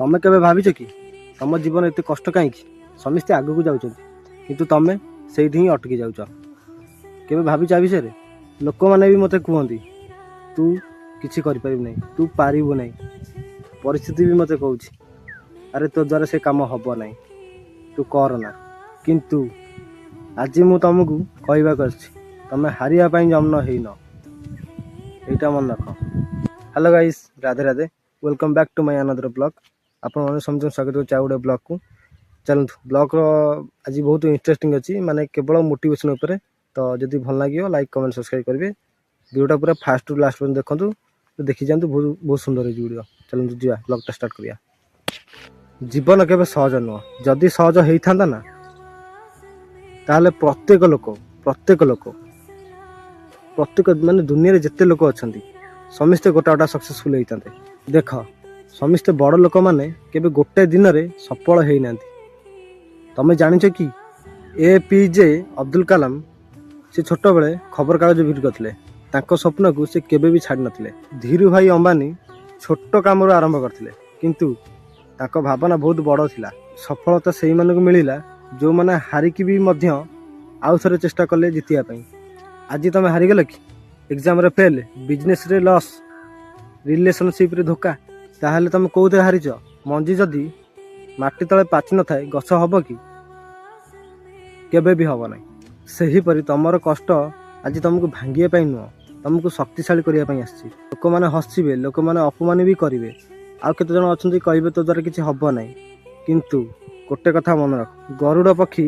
ତମେ କେବେ ଭାବିଛ କି ତମ ଜୀବନ ଏତେ କଷ୍ଟ କାହିଁକି? ସମସ୍ତେ ଆଗକୁ ଯାଉଛନ୍ତି, କିନ୍ତୁ ତମେ ସେଇଠି ହିଁ ଅଟକି ଯାଉଛ। କେବେ ଭାବିଛ ଆ ବିଷୟରେ? ଲୋକମାନେ ବି ମୋତେ କୁହନ୍ତି, ତୁ କିଛି କରିପାରିବୁ ନାହିଁ, ତୁ ପାରିବୁ ନାହିଁ। ପରିସ୍ଥିତି ବି ମୋତେ କହୁଛି, ଆରେ ତୋ ଦ୍ୱାରା ସେ କାମ ହେବ ନାହିଁ, ତୁ କର ନା। କିନ୍ତୁ ଆଜି ମୁଁ ତମକୁ କହିବାକୁ ଆସିଛି, ତମେ ହାରିବା ପାଇଁ ଜନ୍ମ ହେଇନ, ଏଇଟା ମନେ ରଖ। Hello guys, Radhe Radhe. Welcome back to my another vlog. ଆପଣମାନେ ସମସ୍ତଙ୍କୁ ସ୍ୱାଗତ କରୁଛି ଆଉ ଗୋଟେ ବ୍ଲଗ୍କୁ। ଚାଲନ୍ତୁ, ବ୍ଲଗ୍ର ଆଜି ବହୁତ ଇଣ୍ଟରେଷ୍ଟିଂ ଅଛି, ମାନେ କେବଳ ମୋଟିଭେସନ୍ ଉପରେ। ତ ଯଦି ଭଲ ଲାଗିବ, ଲାଇକ୍, କମେଣ୍ଟ, ସବସ୍କ୍ରାଇବ୍ କରିବେ। ଭିଡ଼ିଓଟା ପୁରା ଫାଷ୍ଟରୁ ଲାଷ୍ଟ ପର୍ଯ୍ୟନ୍ତ ଦେଖନ୍ତୁ, ତ ଦେଖି ଯାଆନ୍ତୁ, ବହୁତ ବହୁତ ସୁନ୍ଦର ହେଇଛି ଭିଡ଼ିଓ। ଚାଲନ୍ତୁ ଯିବା, ବ୍ଲଗ୍ଟା ଷ୍ଟାର୍ଟ କରିବା। ଜୀବନ କେବେ ସହଜ ନୁହଁ। ଯଦି ସହଜ ହେଇଥାନ୍ତା ନା, ତାହେଲେ ପ୍ରତ୍ୟେକ ଲୋକ ପ୍ରତ୍ୟେକ ମାନେ ଦୁନିଆରେ ଯେତେ ଲୋକ ଅଛନ୍ତି, ସମସ୍ତେ ଗୋଟା ଗୋଟା ସକ୍ସେସଫୁଲ୍ ହେଇଥାନ୍ତେ। ଦେଖ, ସମସ୍ତେ ବଡ଼ ଲୋକମାନେ କେବେ ଗୋଟେ ଦିନରେ ସଫଳ ହେଇନାହାନ୍ତି। ତମେ ଜାଣିଛ କି, ଏ.ପି.ଜେ. ଅବ୍ଦୁଲ କାଲାମ, ସେ ଛୋଟବେଳେ ଖବରକାଗଜ ବିକ୍ରି କରିଥିଲେ। ତାଙ୍କ ସ୍ୱପ୍ନକୁ ସେ କେବେ ବି ଛାଡ଼ି ନଥିଲେ। ଧୀରୁ ଭାଇ ଅମ୍ବାନୀ ଛୋଟ କାମରୁ ଆରମ୍ଭ କରିଥିଲେ, କିନ୍ତୁ ତାଙ୍କ ଭାବନା ବହୁତ ବଡ଼ ଥିଲା। ସଫଳତା ସେଇମାନଙ୍କୁ ମିଳିଲା, ଯେଉଁମାନେ ହାରିକି ବି ମଧ୍ୟ ଆଉ ଥରେ ଚେଷ୍ଟା କଲେ ଜିତିବା ପାଇଁ। ଆଜି ତମେ ହାରିଗଲ କି? ଏକ୍ଜାମରେ ଫେଲ୍, ବିଜନେସରେ ଲସ୍, ରିଲେସନସିପ୍ରେ ଧୋକା, ତାହେଲେ ତମେ କେଉଁଥିରେ ହାରିଛ? ମଞ୍ଜି ଯଦି ମାଟି ତଳେ ପାଚି ନଥାଏ, ଗଛ ହବ କି? କେବେ ବି ହବ ନାହିଁ। ସେହିପରି ତମର କଷ୍ଟ ଆଜି ତମକୁ ଭାଙ୍ଗିବା ପାଇଁ ନୁହଁ, ତମକୁ ଶକ୍ତିଶାଳୀ କରିବା ପାଇଁ ଆସିଛି। ଲୋକମାନେ ହସିବେ, ଲୋକମାନେ ଅପମାନ ବି କରିବେ, ଆଉ କେତେ ଜଣ ଅଛନ୍ତି କହିବେ ତୋ ଦ୍ୱାରା କିଛି ହବ ନାହିଁ। କିନ୍ତୁ ଗୋଟେ କଥା ମନେ ରଖ, ଗରୁଡ଼ ପକ୍ଷୀ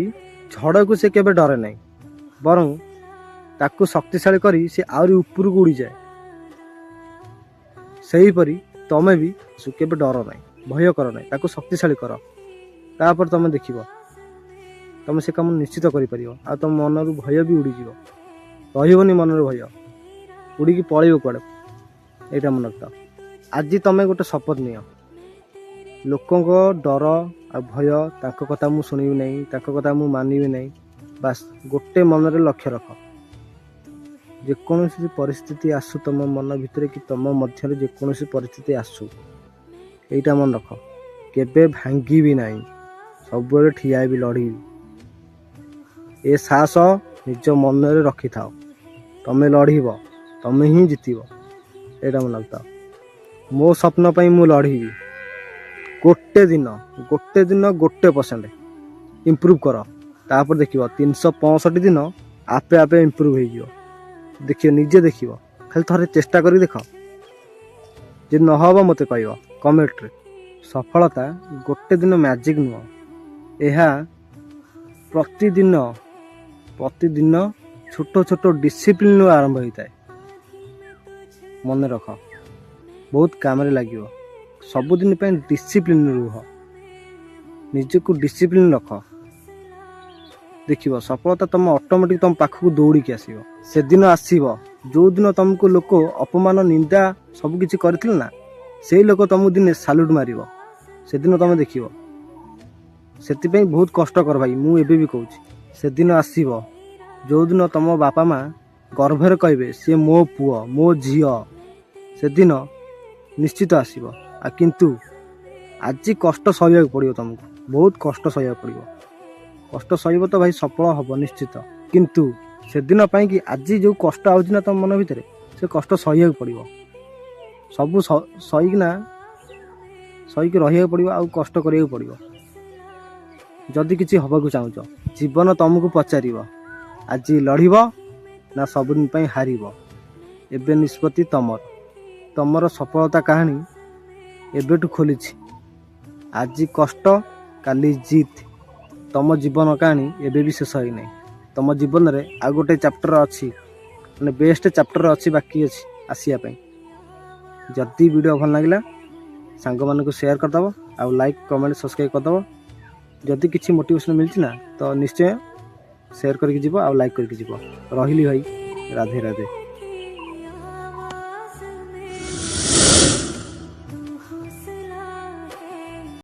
ଝଡ଼କୁ ସେ କେବେ ଡରେ ନାହିଁ, ବରଂ ତାକୁ ଶକ୍ତିଶାଳୀ କରି ସେ ଆହୁରି ଉପରକୁ ଉଡ଼ିଯାଏ। ସେହିପରି ତମେ ବି କେବେ ଡର ନାହିଁ, ଭୟ କର ନାହିଁ, ତାକୁ ଶକ୍ତିଶାଳୀ କର। ତାପରେ ତମେ ଦେଖିବ, ତମେ ସେ କାମ ନିଶ୍ଚିତ କରିପାରିବ। ଆଉ ତମ ମନରୁ ଭୟ ବି ଉଡ଼ିଯିବ, ରହିବନି। ମନରୁ ଭୟ ଉଡ଼ିକି ପଳେଇବ କୁଆଡ଼େ, ଏଇଟା ମନେ ରଖିଥାଅ। ଆଜି ତମେ ଗୋଟେ ଶପଥ ନିଅ, ଲୋକଙ୍କ ଡର ଆଉ ଭୟ, ତାଙ୍କ କଥା ମୁଁ ଶୁଣିବି ନାହିଁ, ତାଙ୍କ କଥା ମୁଁ ମାନିବି ନାହିଁ। ବାସ୍, ଗୋଟେ ମନରେ ଲକ୍ଷ୍ୟ ରଖ। ଯେକୌଣସି ପରିସ୍ଥିତି ଆସୁ ତମ ମନ ଭିତରେ କି ତମ ମଧ୍ୟରେ, ଯେକୌଣସି ପରିସ୍ଥିତି ଆସୁ, ଏଇଟା ମନେ ରଖ, କେବେ ଭାଙ୍ଗିବି ନାହିଁ, ସବୁବେଳେ ଠିଆ ହେବି, ଲଢ଼ିବି। ଏ ସାହସ ନିଜ ମନରେ ରଖିଥାଅ। ତମେ ଲଢ଼ିବ, ତମେ ହିଁ ଜିତିବ, ଏଇଟା ମନେ ରଖିଥାଅ। ମୋ ସ୍ୱପ୍ନ ପାଇଁ ମୁଁ ଲଢ଼ିବି। ଗୋଟେ ଦିନ, ଗୋଟେ ଦିନ 1% ଇମ୍ପ୍ରୁଭ୍ କର, ତାପରେ ଦେଖିବ 365 ଦିନ ଆପେ ଆପେ ଇମ୍ପ୍ରୁଭ୍ ହେଇଯିବ। ଦେଖିବ, ନିଜେ ଦେଖିବ। ଖାଲି ଥରେ ଚେଷ୍ଟା କରି ଦେଖ। ଯଦି ନହବ, ମୋତେ କହିବ କମେଣ୍ଟରେ। ସଫଳତା ଗୋଟେ ଦିନ ମ୍ୟାଜିକ୍ ନୁହଁ। ଏହା ପ୍ରତିଦିନ ପ୍ରତିଦିନ ଛୋଟ ଛୋଟ ଡିସିପ୍ଲିନରୁ ଆରମ୍ଭ ହୋଇଥାଏ। ମନେ ରଖ, ବହୁତ କାମରେ ଲାଗିବ। ସବୁଦିନ ପାଇଁ ଡିସିପ୍ଲିନ ରୁହ, ନିଜକୁ ଡିସିପ୍ଲିନ ରଖ। ଦେଖିବ, ସଫଳତା ତମ ଅଟୋମେଟିକ୍ ତମ ପାଖକୁ ଦୌଡ଼ିକି ଆସିବ। ସେଦିନ ଆସିବ, ଯେଉଁଦିନ ତମକୁ ଲୋକ ଅପମାନ, ନିନ୍ଦା ସବୁ କିଛି କରିଥିଲେ ନା, ସେଇ ଲୋକ ତମକୁ ଦିନେ ସାଲ୍ୟୁଟ୍ ମାରିବ। ସେଦିନ ତମେ ଦେଖିବ। ସେଥିପାଇଁ ବହୁତ କଷ୍ଟ କର ଭାଇ, ମୁଁ ଏବେ ବି କହୁଛି। ସେଦିନ ଆସିବ, ଯେଉଁଦିନ ତମ ବାପା ମା ଗର୍ବରେ କହିବେ, ସିଏ ମୋ ପୁଅ, ମୋ ଝିଅ। ସେଦିନ ନିଶ୍ଚିତ ଆସିବ। ଆଉ କିନ୍ତୁ ଆଜି କଷ୍ଟ ସହିବାକୁ ପଡ଼ିବ ତମକୁ, ବହୁତ କଷ୍ଟ ସହିବାକୁ ପଡ଼ିବ। କଷ୍ଟ ସହିବ ତ ଭାଇ, ସଫଳ ହବ ନିଶ୍ଚିତ। କିନ୍ତୁ ସେଦିନ ପାଇଁ କି ଆଜି ଯେଉଁ କଷ୍ଟ ଆଉଛି ନା ତମ ମନ ଭିତରେ, ସେ କଷ୍ଟ ସହିବାକୁ ପଡ଼ିବ। ସବୁ ସହିକିନା, ସହିକି ରହିବାକୁ ପଡ଼ିବ ଆଉ କଷ୍ଟ କରିବାକୁ ପଡ଼ିବ, ଯଦି କିଛି ହେବାକୁ ଚାହୁଁଛ। ଜୀବନ ତମକୁ ପଚାରିବ, ଆଜି ଲଢ଼ିବ ନା ସବୁଦିନ ପାଇଁ ହାରିବ? ଏବେ ନିଷ୍ପତ୍ତି ତମର। ତମର ସଫଳତା କାହାଣୀ ଏବେଠୁ ଖୋଲିଛି। ଆଜି କଷ୍ଟ, କାଲି ଜିତ୍। ତମ ଜୀବନ କାହାଣୀ ଏବେ ବି ଶେଷ ହେଇନାହିଁ। ତମ ଜୀବନରେ ଆଉ ଗୋଟେ ଚାପ୍ଟର ଅଛି, ମାନେ ବେଷ୍ଟ ଚାପ୍ଟର ଅଛି, ବାକି ଅଛି ଆସିବା ପାଇଁ। ଯଦି ଭିଡ଼ିଓ ଭଲ ଲାଗିଲା, ସାଙ୍ଗମାନଙ୍କୁ ସେୟାର କରିଦେବ ଆଉ ଲାଇକ୍, କମେଣ୍ଟ, ସବସ୍କ୍ରାଇବ୍ କରିଦେବ। ଯଦି କିଛି ମୋଟିଭେସନ୍ ମିଳିଛି ନା, ତ ନିଶ୍ଚୟ ସେୟାର କରିକି ଯିବ ଆଉ ଲାଇକ୍ କରିକି ଯିବ। ରହିଲି ଭାଇ, ରାଧେ ରାଧେ।